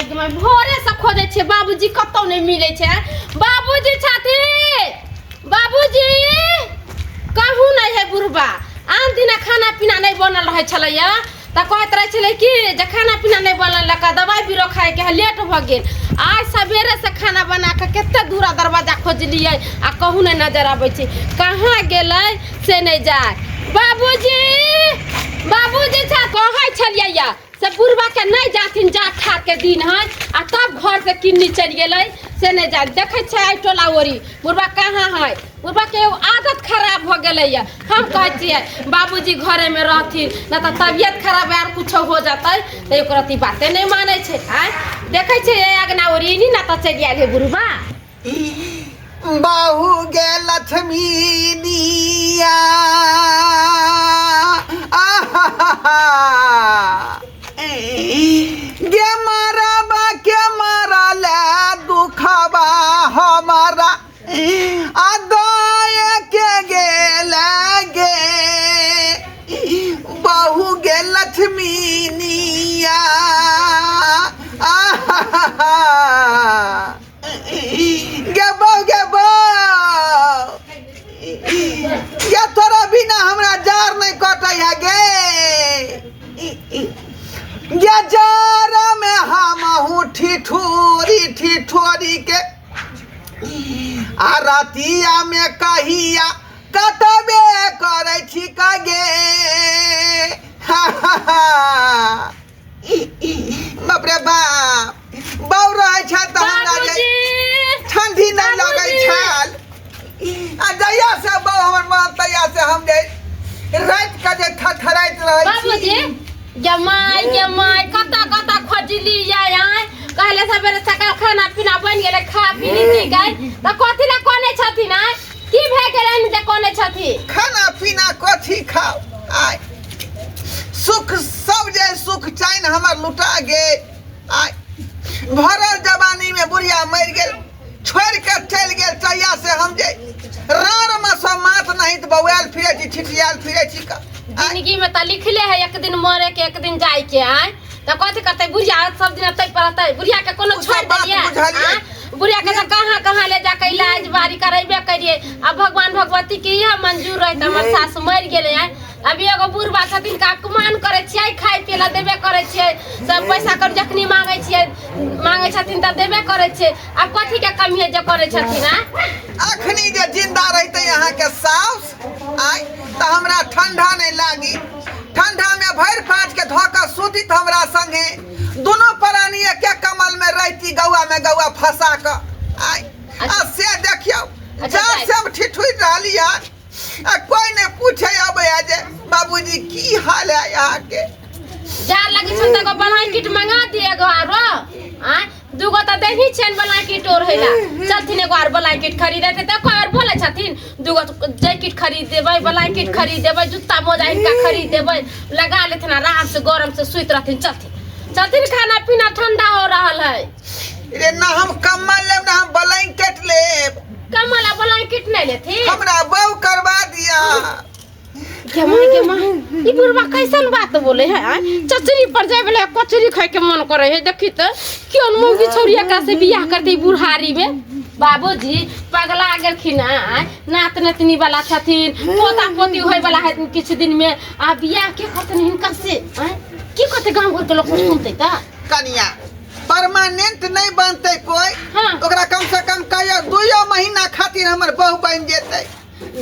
गे माय, भोरे से खोजै छियै बाबूजी, कतौ नहि मिलै छै। बाबूजी छथिन? बाबूजी कहूँ नहि है। बुढ़बा आन दिना खाना पीना नहि बनल रहै छलैया तऽ कहैत रहै छलै कि जे खाना पीना नहि बनल लऽ दवाइ बीरो खाइके है, लेट भऽ गेल। आइ सवेरे से खाना बना कऽ कते दूरा दरवाजा खोजलियै आ कहूँ नहि नजर अबै छै। कहाँ गेलै से नहि जाय। बाबूजी, बाबूजी छा कहै छलियै या से बुढ़बा के नहि जाथिन, जा खा के दिन है, आ तब घर से किन्नी चलि गेलै से नहि जाय। देखै छै आइ टोला ओरी बुढ़बा कहाँ है। बुढ़बा के एगो आदत खराब भऽ गेलैया। हम कहै छियै बाबूजी घरेमे रहथिन, नहि तऽ तबियत खराब आर कुछो हो जेतै तऽ एको रत्ती बाते नहि मानै छै। आँय, देखै छियै एहि अगना ओरी नी ना तऽ चलि आयल है बुढ़बा। बाहु गे लक्ष्मीनिया, आहा गे मारबा के मारल दुखबा हमारा आ दाय के गेल गे, बहु गे लक्ष्मीनिया, आहा गे बहु गे बहु गे, तोरा बिना हमरा जार नहीं कटै है गे। गे जार में हम ठिठुरी ठिठुरी के आ रतिया में कहिया कटबे करै छी गे। बाप रे बाप, बौ रहै छै तऽ हमरा जे बाबूजी ठंडी नहि लगै बाबूजी! छल, आ जहिया से बौ हमर मन तहिया से हम जे राति के जे थरथराइत रहै छी। बाबूजी गे माय गे माय, कतऽ कतऽ खोजली जाय। आय कहले सवेरे सकाल खाना पीना बनि गेलै, खा पी ली गए, तऽ कथी लए कोने छथिन? आय की भए गेलनि जे कोने छथिन? खाना पीना कथी खाउ? आय सुख सब जे सुख चैन हमर लुटा गेल। आय भरल जवानी में बुढ़िया मरि गेल, छोड़ के चलि गेल। तहिया से हम जे राड़ में सब माथ नहीं तऽ बौआयल फिरै छी, छिटियायल फिरै छी का। आय जिंदगी में तऽ लिखले है एक दिन मरे के, एक दिन जाय के। आय तऽ कथी करतै बुढ़िया? सब दिन तै पर रहतै? बुढ़िया के कोनो ओ सब छोड़ बात देलियै? बुझलियै। आँय? बुढ़िया के तऽ कहाँ कहाँ ले जाके इलाज बारी करेबे करियै। आ भगवान भगवती के इएह मंजूर रहे तऽ हमर सास मरि गेलै। आय अभी एगो बुढ़बा छथिन का अपमान करै छियै, खाय पियै लए देबे करै छियै, सब पैसा कर जखनी मांगै छियै, मांगै छथिन तऽ देबे करै छियै। आब कथी के कमी है जे करै छथिन? आँय अखनी जे जिंदा रहते अहाँके साउस आय तऽ हमरा ठंडा नहि लागी। ठंडा में भरि पाँच के धऽ कऽ सुतित हमरा संगे, दुनू प्राणी एके कमल में रहती, गौआ में गौआ फंसा कऽ। आय आ से देखियौ अच्छा, जा जाय। से हम ठिठुरि रहली हन आ कोई नहि पूछे अबै है जे बाबूजी की हाल है अहाँके। जा लगे छन त एगो ब्लैंकेट मंगा दिए एगो आरो। आँय, दूगो तऽ देही छनि ब्लैंकेट ओढ़ैला, चलथिन एगो आर ब्लैंकेट खरीदे तऽ कोइ आर बोलै छथिन। दूगो जैकेट खरीद देबै, ब्लैंकेट खरीद देबै, जूता मोजा हिनका खरीद देबै, लगा लेथिन आराम से, गरम से सुति रहथिन। चलथिन चलथिन, खाना पीना ठंडा हो रहल है। रे ना हम कम्बल लेब ना हम ब्लैंकेट लेब। कम्बल आ ब्लैंकेट नहीं लेथिन? हमरा बहु करवा दिया। गे माय गे माय, ई बुढ़बा कैसन बात बोले है? आँय? चचरी पर जाय वाला कचरी खाय के मन करे है। देखी तऽ केहन मौगी छौरी एकरा से बियाह करते ई बुढ़ारी में। बाबूजी पगला गेलखिन। आँय, नात नतनी वाला छथिन, पोता पोती होय वाला है किछु दिन में, आ बियाह के करतन हिनका से? आँय, की कहते गाँव घर के लोग सुनते तऽ? कनिया परमानेंट नहीं बनते कोई। ओकरा कम से कम कहियो दुइयो महीना खातिर हमर बहु बन जेतै,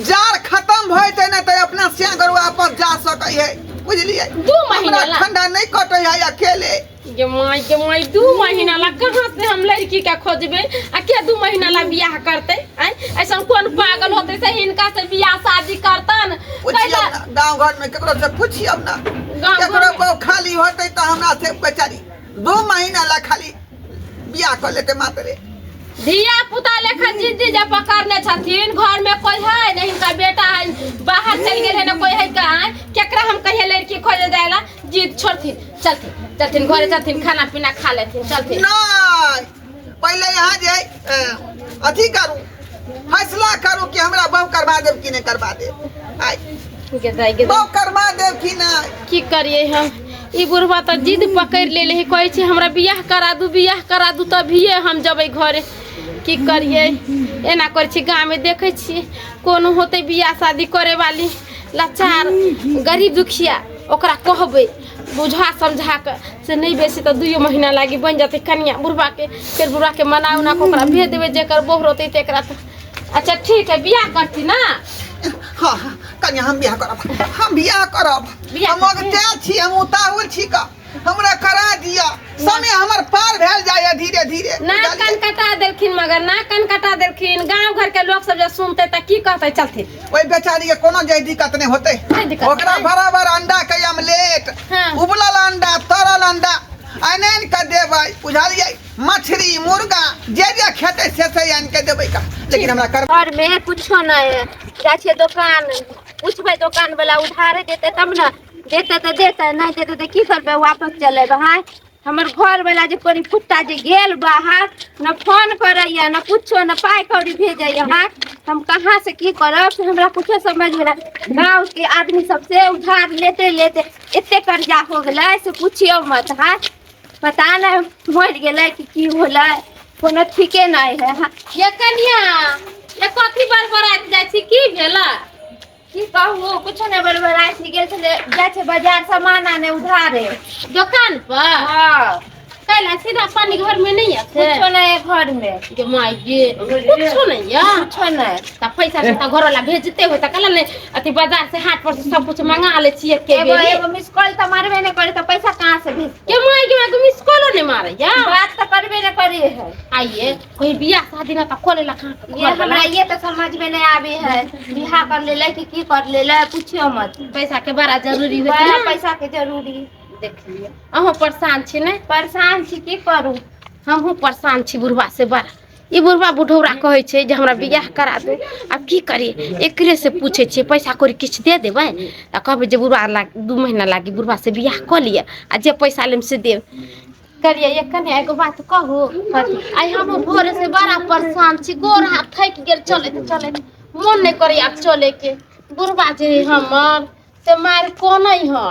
जार खत्म भऽ जेतै ने तऽ अपना सियागर वापस जा सकै है, बुझलियै? 2 महीना हमरा ला? ठंडा नहीं कटै है अकेले। गे माय गे माय, 2 महीना ला कहाँ से हम लड़की के खोजबे आ के 2 महीना ला बियाह करते? आँय, ऐसन कोन पागल होते से हिनका से बियाह शादी करतन? पुछियौ ना गाँव घर में केकरो से, पुछियौ ना। गाँव केकरो घरमे- बहु खाली होतै तऽ हमरा से बेचारी 2 महीना ला खाली बियाह कऽ लेतै मात्रे। धिया पुता लेखा जिद्दी जे पकड़ने छथिन। घर में कोई है नहीं, हिनका बेटा है बाहर चल गेल है, ना कोई है कहाँ। केकरा हम कहिए लड़की खोजे जाए ला? जिद छोड़थिन, चलथिन चलथिन घरे चलथिन, खाना पीना खा लेथिन, चलथिन। नहीं, पहले यहाँ जे अथी करू, फैसला करू कि हमरा बहु करवा देब कि नहीं करवा देब। आइ गे दाइ गे दाइ। बहु करवा देब कि नहीं? की करिए हम? ई बुढ़वा तऽ जिद पकड़ि लेले है, कहै छै हमरा बियाह करा दू, बियाह करा दू तभिए हम जबै घरे। की करियै, एना करै छी। गाँवमे देखै छियै कोनो होतै बियाह शादी करे वाली लाचार गरीब दुखिया, ओकरा कहबै बुझा समझा कऽ से नहि बेसी तऽ दुइयो महीना लागि बनि जेतै कनिया बुढ़बाके। फेर बुढ़बाके मना उना कऽ ओकरा भेज देबै, जेकर बहु रहतै तेकरा। तऽ अच्छा ठीक है, बियाह करती ना? हाँ हाँ कनिया, हम बियाह करब, हम बियाह करब। बियाह हम करबै? अगते छी, हम उताहुल छी का, हमरा करा दिया। समय हमर पार भेल जाइए धीरे धीरे। नाक कान कटा देलखिन, मगर नाक कान कटा देलखिन। गाँव घर के लोग सब जे सुनते तऽ की कहते? चलथिन। ओहि बेचारी के कोनो जे दिक्कत नहीं होते। नहि दिक्कत ओकरा होतै। बराबर अंडा के ऑमलेट, उबलल अंडा, तरल अंडा आनि आनि के देबै, बुझलियै? मछली मुर्गा जे जे खेतै से से आनि के देबै का, लेकिन हमरा कर घर में कुछो नहीं है। जाइ छियै दोकान, पूछबै दोकान वाला, उधारे देतै तब ने। देतै तऽ देतै, नहि देतै तऽ की करबै, वापस चल अयबै। हाँ, हमर घर वाला जे कोरी कुत्ता जे गेल बाहर, न फोन करैया न कुछो, न पाइ कौड़ी भेजैया। हाँ, हम कहाँ से की करब से हमरा कुछो समझ में नहि। गाँव के आदमी सबसे उधार लेते लेते एते कर्जा हो गेलै से पुछियौ मत। हाँ, पता नहि मरि गेलै कि की होलै, कोनो ठीके नहि है। हाँ। ये कनिया, ये कथी बड़बड़ाइत जाइ छी, की भेला? की कहू, कुछो नहि बड़बड़ाइ छी। गेल छलै, जाइ छै बाजार सामान आने उधारे। दोकान पर? हाँ। कैला सीधा पानी घर में नहीं है? कुछो नहीं है घर में। गे माय गे, कुछो नहीं है? कुछो नहीं। त पैसा से त घर वाला भेजते हो त कहला नहीं अथी बाजार से हाट पर से सब कुछ मंगा ले छियै के एगो बेरी। एगो मिस कॉल तऽ मारबे नहि करे तऽ पैसा कहाँ से भेजते? के माय गे, माय मिस कॉलो नहीं मारे या? बात तऽ करबे नहि करे है। आइए कोई बियाह शादी ना त कोले ला कहाँ ये हमरा ये तो समझ में नहीं आवे है, बियाह कर लेले कि की कर लेले, पूछियो मत। पैसा के बड़ा जरूरी होय बड़ा पैसा के जरूरी। देख लियो, अहूँ परेशान छी ने? परेशान छी, की करू। हमहूँ परेशान छी बुढ़वा से बड़ा। ई बुढ़वा बुढ़ौरा कहै छै जे हमरा बियाह करा दे। आब की करी, एकरे से पूछै छियै, पैसा कौड़ी किछु दे देबै तऽ कहबै जे बुढ़वा लाग 2 महीना लागी बुढ़वा से बियाह कऽ लिअ आ जे पैसा लेम से देब। कहलियै एक कनिया, एगो बात कहू? आइ हमहूँ भोरे से बड़ा परेशान छी, गोर हाथ थाकि गेल चलैत चलैत, मोन नहि करैए आब चलैके। बुढ़वा जे हमर से मारि कनै है,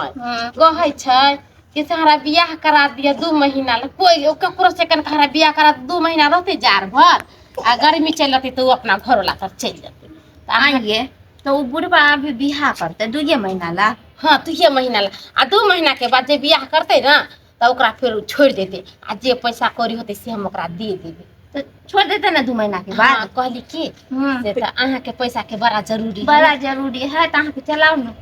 कहै छै कि से हमरा बियाह करा दिअ 2 महीना ला। कोइ ककरो से कन हमरा बियाह करा 2 महीना रहतै जाड़ भर आ गर्मी चलि रहतै तऽ ओ अपना घरवला पर चलि जेतै। तऽ अहाँ आइए तऽ ओ बुढ़बा अभी बियाह करतै 2 महीना ला? हाँ, 2 महीना ला, आ 2 महीना के बाद जे बियाह करतै ने तऽ ओकरा फेर ओ छोड़ि देतै आ जे पैसा कौड़ी होतै से हम ओकरा दे देबै। तऽ छोड़ देतै ने 2 महीना के बाद? हाँ, कहली की से तऽ अहाँके पैसा के बड़ा जरूरी है। बड़ा जरूरी है तऽ अहाँके चलाउ ने।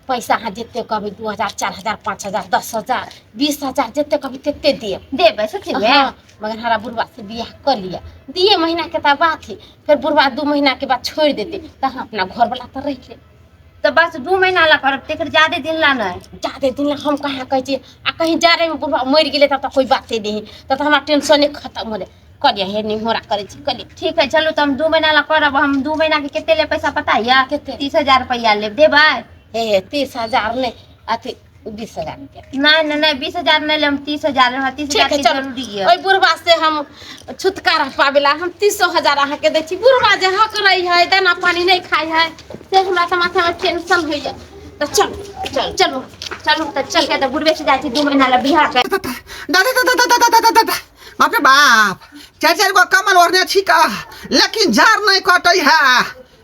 पैसा अहाँ जते कहबै, 2000, 4000, 5000, 10,000, 20,000, जते कहबै तते देब। देबै सच्ची में? हाँ, मगर हमरा बुढ़वा से बियाह कर लिअ, 2 महीना के तऽ बात है, फेर बुढ़वा 2 महीना के बाद छोड़ि देतै तऽ अहाँ अपना घरवला तऽ रहि लेब। तऽ बस 2 महीना ला करब, तेकर ज्यादे दिन ला नहि। ज्यादे दिन ला हम कहाँ कहै छियै? आ कहीं जा रहे बुढ़वा मरि गेलै तब तऽ कोई बाते नहीं, तब तऽ हमरा टेंशने खत्म होलै। कहलियै हे निहोरा करै छी, कहलियै। ठीक है, चलू तऽ हम 2 महीना ला करब। हम 2 महीना के कते लेब पैसा पता यऽ? कते? 30,000 रुपैआ लेब, देबै? हे, 30,000 नहि, अथी 20,000 रुपया। नहीं नहीं नहीं, 20,000 नहीं लेब, 30,000 लेब। 30 ठीक हजार है के चलू। जरूरी है। ओहि बुढ़वा से हम छुटकारा पावेला हम 30,000 अहाँके दै छी। बुढ़वा जे हक रही है, दाना पानी नहीं खाइ है, से हमरा तऽ माथामे टेंशन होइए। तऽ चलू। चल। चलू। चलू तऽ ठीक है, तऽ बुढ़बे से जाइ छी 2 महीना ला बियाह कर। दादा दादा दादा दादा दादा दादा, बाप रे बाप, चारि चारि गो कमल ओढ़ने छी का, लेकिन झाड़ नहीं कटै है।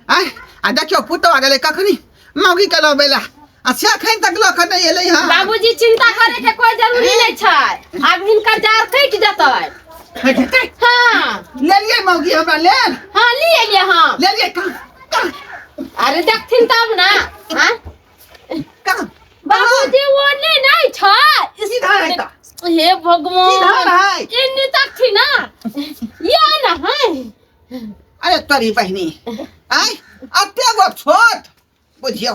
आँय, आ देखियौ पुतवा गेलै कखनी मौगी के लबै ला, आ से एखन तक लऽ कऽ नहि एलै हँ। बाबूजी, चिंता करे के कोई जरूरी नहीं छै, आब हिनकर जार कटि जेतै। जेतै? हाँ। लेलियै मौगी हमरा लेल? हाँ, लिए लिए हम। लेलियै? कहाँ कहाँ? अरे देखथिन तब ना। हाँ? कहाँ? बाबूजी, वो नहीं नहीं छै। सीधा है तऽ। हे भगवान, सीधा है। इन्नी तक थी ना, ये ना है। अरे तोरी बहिनी, आय अते गो छोट बुझियौ,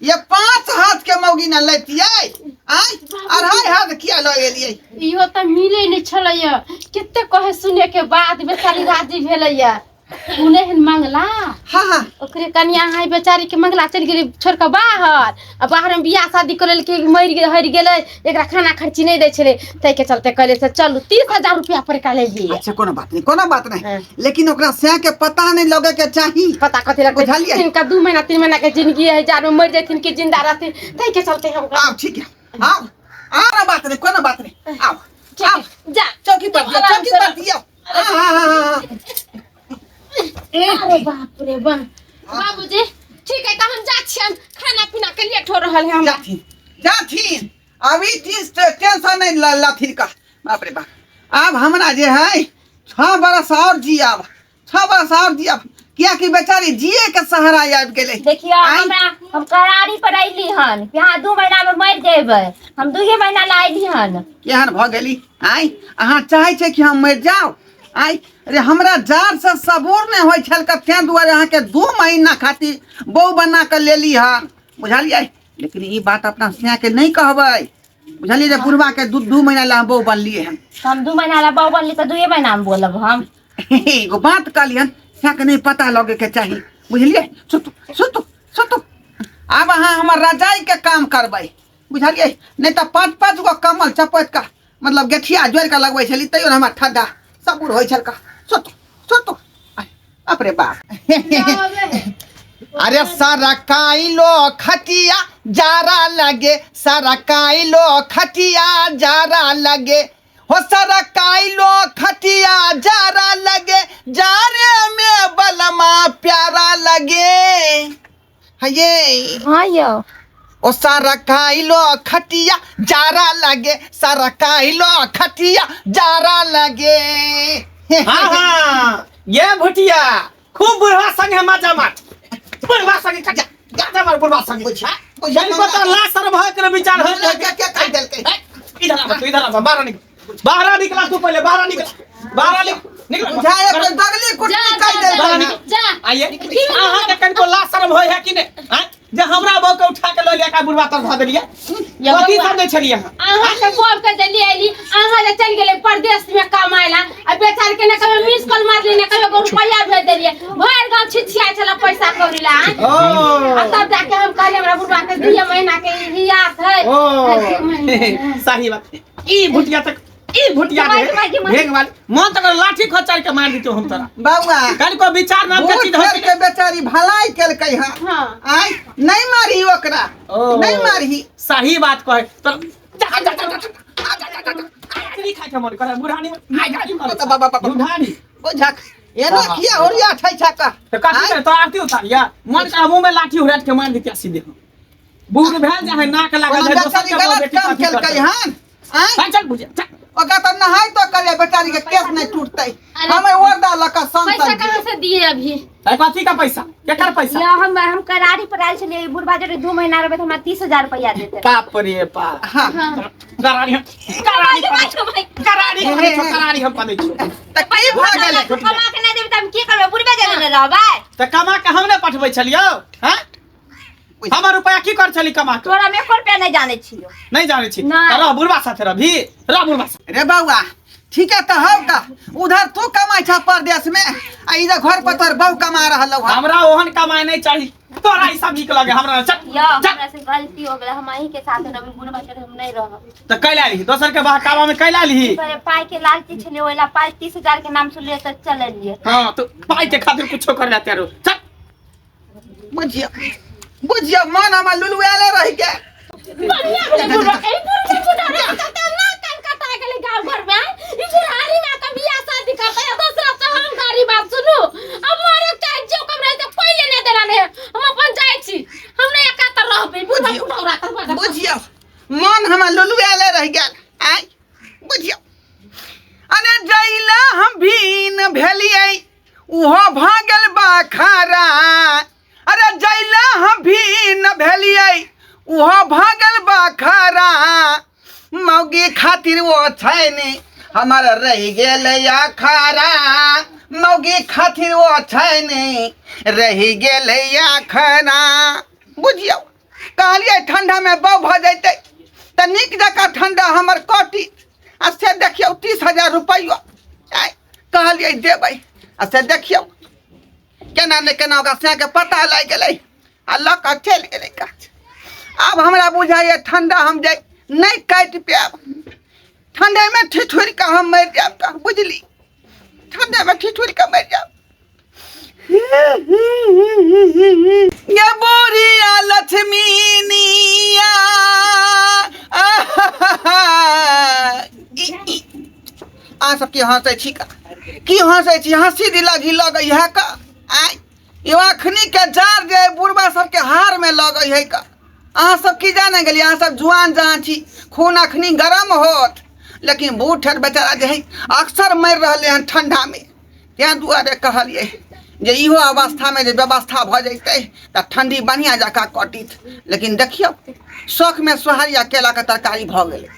ये 5 हाथ के मौगी न लेतियै, आय 2.5 हाथ किया लऽ गेलियै? इहो तऽ मिले नहीं छलैया, कते कहे सुने के बाद बेचारी राजी भेलैया। उ नहि हन मंगला? हाँ हाँ। ओकरे कनिया है बेचारी के मंगला चलि गेलै छोड़ कऽ बाहर, आ बाहर में बियाह शादी कऽ लेलकै, मरि गेलै, हरि गेलै, एकरा खाना खर्ची नहि दै छलै, ताहिके चलते कहले से चलू 30,000 रुपया पर एकरा लेलियै। अच्छा, कोनो बात नहीं, कोनो बात नहीं। हाँ। लेकिन ओकरा सैं के पता नहीं लगे के चाही। पता कथी लगतै? बुझलियै? हिनका 2 महीना 3 महीना के जिंदगी है, जाड़ में मरि जेथिन कि जिंदा रहथिन, ताहिके चलते हम आब ठीक है, आब आरो बात नहीं, कोनो बात नहीं, आओ। ठीक आओ। है, जा। चौकी पर दियो, आराम चौकी से पर दियो। हाँ हाँ हाँ हाँ। अरे बाप रे बाप, बाबूजी ठीक है, तो हम जा छियन, खाना पीना के लेट हो रहल है हमरा। जाथिन जाथिन, अभी चीज टेंशन नहीं लथिन का। बाप रे बाप, आब हमरा जे है 6 बरस और जियाब, 6 बरस और जियाब, कियाकि बेचारी जिए के सहारा आबि गेलै। देखियो। आँय? हमरा हम करारी पर अयली हन कि अहाँ 2 महीना में मरि जेबै, हम 2 महीना ला अयली हन। केहन भऽ गेली आँय? अहाँ चाहै छै कि हम मरि जाउ आँय? अरे हमरा जार से सबूर नहि होइ छल कऽ, तें दुआरे अहाँके 2 महीना खातिर बहू बना कऽ लेली हन, बुझलियै? लेकिन ई बात अपना सियाके नहि कहबै, बुझलियै? जे बुढ़वा के 2 महीना ला हम बहू बनलियै हन। हम 2 महीना ला बहू बनली तऽ 2 महीना में बोलब हम। एगो बात कहलियन, सियाके नहि पता लगे के चाही, बुझलियै? सुतू सुतू सुतू, आब अहाँ हमर रजाई के काम करबै, बुझलियै? नहि तऽ 5-5 गो कमल चपैत कऽ, मतलब गेठिया जोड़ि कऽ लगबै छली, तैयो हमरा ठंडा सबूर होइ छल। का सुतू सुतू, बाप रे बाप। अरे सरकाइलो खटिया जारा लगे, सरकाइलो खटिया जारा लगे, हो सरकाइलो खटिया जारा लगे, जारे में बलमा प्यारा लगे हये। हाँ यौ। ओ सरकाइलो खटिया जारा लगे, सरकाइलो खटिया जारा लगे। हाँ हाँ, ये भुटिया खूब बुढ़वा संगे मजा मार, बुढ़वा संगे खटिया मजा मार, बुढ़वा संगे। बुझा बुझा। कनिको तो लाश सर भय के विचार होय। क्या क्या कह देलकै? इधर आबा तू, इधर आबा, बाहर निकल, बाहर निकला तू पहले, बाहर निकल, बाहर निकल, निकल। बुझा एक दगली कुटली जा, कह जा, देलकै। जा, जा। आइए, अहाँ के कनिको लाश शर्म होय है कि नहि? आँय? जे हमरा बहू के उठा के लऽ लिया का बुढ़वा तर धऽ देलियै, ये कथी बौआ। समझै छलियै अहाँ? अहाँ के बोल के जल्दी आइली, अहाँ जे चलि गेलै परदेश में कमाय ला, आ बेचार के ने कभी मिस कॉल मारली, ने कभी एगो रुपया भेज देलियै, भरि गाँव छिछिया छला पैसा कौड़ी ला। ओ। आ तब जाके हम कहलियै हमरा बुढ़वा के 2 महीना के हियास है। ओ सही बात, ई भुटिया तक ई भुटिया मार, दे मार, मार। भेंग वाली मन तक लाठी खचार के मार दितो हम तोरा। बौआ, कनिको विचार नाम के बूढ़ चीज होइ के बेचारी भलाई केलकै हँ। हाँ। आँय, नहीं मारही ओकरा। ओ। नहीं मारही। सही बात कहे तो जा जा जा जा जा जा जा जा जा खाय के मन करे बुढ़ानी में आइ गाड़ी ओ तऽ बाबा बाबा। बुढ़ानी बुझक एना हाँ। किया होरिया छै छका? तो कथी करे तो आरती उतारिया मन का मुंह में लाठी उड़ाट के मार दितिया सीधे। बूढ़ भेल जा है, नाक लागल ओना है, दोसर बेचारी के बहू गलत बेटी काम कथी केलकै करतै? हन? आँय? चल चल भुजिया चल। ओकरा तऽ नहाय तो करे बेचारी के केस नहीं टूटतै। अरे, हमें ओरदा लऽ कऽ संग पैसा संग कहाँ से दिए अभी? अरे कथी का पैसा, केकर पैसा? या हम करारी पर आयल छलियै, बुढ़बा जरे 2 महीना रहबै तऽ हमरा 30,000 रुपया देतै। बाप रे बाप। हाँ। हाँ। करारी हम करारी करारी हम करारी हम पदै छियौ। तऽ की भऽ गेलै? कमा के नहि देबै तऽ हम की करबै? बुढ़बे जरे ने रहबै। तऽ कमा के हम नहि पठबै छलियौ? हैं, हमर रुपया की कर छली कमा के? तोरा हम 1 रुपया नहि जानै छियौ। नहि जानै छी? नहि। तऽ रह बुढ़बा साथे, रह रह बुढ़बा साथे। रे बौआ, ठीक है तऽ हौ का उधर तू कमाइ छ परदेश में आ इधर घर पर तोहर बहू कमा रहल हौ। हमरा ओहन कमाइ नहि चाही, तोरा ई सब नीक लगे हमरा। चल। यौ, चल। हमरा से गलती हो गेलै, हम अहीं के साथ रहबै, बुढ़बा जरे हम नहि रहब। तऽ कैला लीही दोसर के बहकावा में कैला लीही? अरे पाइ के लालची छलियै, ओहि ला पाइ 30,000 के नाम सुनलियै तऽ चललियै। हाँ तो पाइ के खातिर कुछो कर लेते रहो, चल। बुझियौ बुझियौ, मन हमर लुलुआले रहि गेल। बढ़िया भेलै बुढ़वा के, ई बुढ़वा बुढ़ारी के कते नाक कान कटा गेलै गाँव घर में, आँय? ई बुढ़ारी में आके बियाह शादी करतै आ दोसरा से हम गारी बात सुनू। अब मरे चाहे जो कम रहै तऽ कोइ लेने देना नहि, हम अपन जाइ छी, हम नहि एका तऽ रहबै बुढ़वा बुझियौ। बुढ़ौरा करबा। बुझियौ, मन हमर लुलुआले रहि गेल। आँय बुझियौ, अरे जैला हम भीन भेलियै उहो भऽ गेल बखारा। अरे जैला हम भीन भेलियै उहो भऽ गेल बखारा, मौगी खातिर ओ छै ने हमर रहि गेल अखाड़ा। मौगी खातिर ओ छै ने रहि गेल अखाड़ा। बुझियौ, कहलियै ठंडा में बौ भऽ जैतै तऽ नीक जकाँ ठंडा हमर कटी, आ से देखियौ 30,000 रुपैआ आँय, कहलियै देबै, आ से देखियौ केना ने केना ओकरा सएके पता लागि गेलै आ लऽ कऽ चलि गेलै काज। आब हमरा बुझाइए ठंडा हम जे नहि काटि पायब, ठंडेमे ठिठुरि कऽ हम मरि जायब। तऽ बुझली, ठंडेमे ठिठुरि कऽ मरि जायब। ये बुढ़िया लक्ष्मीनिया। ई अहाँ सब की हंसै छी का की हंसै छी हंसी दिलक ही लगै है का आय यो अखनी के जार जे बुढ़बा सबके हार में लगै है का अहाँ सब की जाने गेलियै अहाँ सब जुआन जहाँ छी खून अखनी गरम होत लेकिन बूढ़ ठेर बेचारा जे है अक्सर मरि रहलै हन ठंडा में ताहि दुआरे कहलियै जे इहो अवस्थामे जे व्यवस्था भऽ जैतै तऽ ठंडी बढ़िआँ जकाँ कटित लेकिन देखियौ शौखमे सोहारी आ केलाके तरकारी भऽ गेलै।